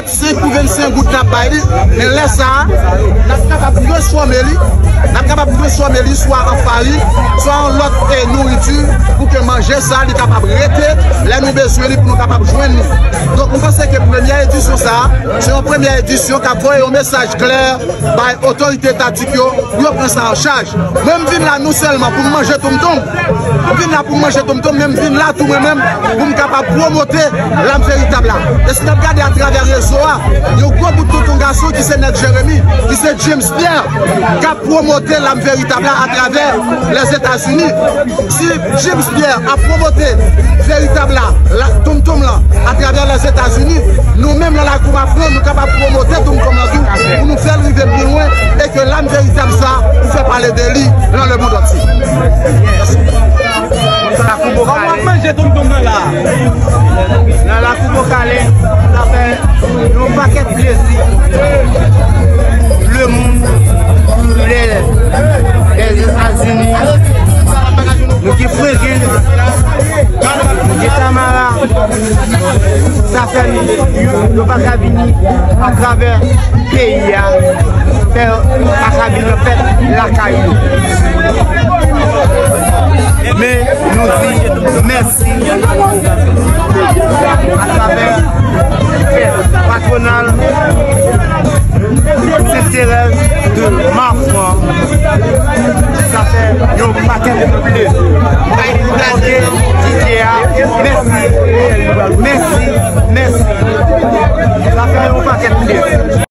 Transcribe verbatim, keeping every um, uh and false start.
Senk pou vennsenk goud n ap bay li, men lè sa a, n ap kapab transfòme li, n ap kapab transfòme li swa an farin, swa an lòt, e, nouriti, pou ke manje sa a, li kapab rete, lè nou bezwen li, pou nou kapab jwenn li. Donk, nou panse ke premyè edisyon sa a, se yon premyè edisyon k ap voye yon mesaj klè bay otorite etatik yo, pou yo pran sa an chaj. Mwen, m vin la non sèlman pou m manje tonmtonm, m vin la pou m manje tonmtonm, men m vin la tou mwen menm pou m kapab pwomote lam veritab la. E si n ap gade atravè rezo a, yon gwo bout tonton gason ki se Nèg Jeremi, ki se James Pierre, k ap pwomote lam veritab la atravè Lèzetazini. Si James Pierre ap pwomote veritab la, la, tonmtonm lan, atravè Lèzetazini, nou menm nan Lakou Mafran, nou kapab pwomote tonmtonm lan tou, pou nou fè l rive pi lwen, e ke lam veritab sa, pou fè pale de li nan lemonn antye. Mèsi. Lakou Bokale. Kòman w ap manje tonmtonm nan la? Nan Lakou Bokale, sa fè yon pakèt plezi. Lemonn, lè, Lèzetazini, nou gen Frenken, nou gen Tamara, sa fè nou, nou pa ka vini atravè peyi a, fè akabin nan fèt lakay nou. Men nou di mèsi atravè fèt patwonal Sent Terèz de Mafran. Sa fè yon pakèt plezi.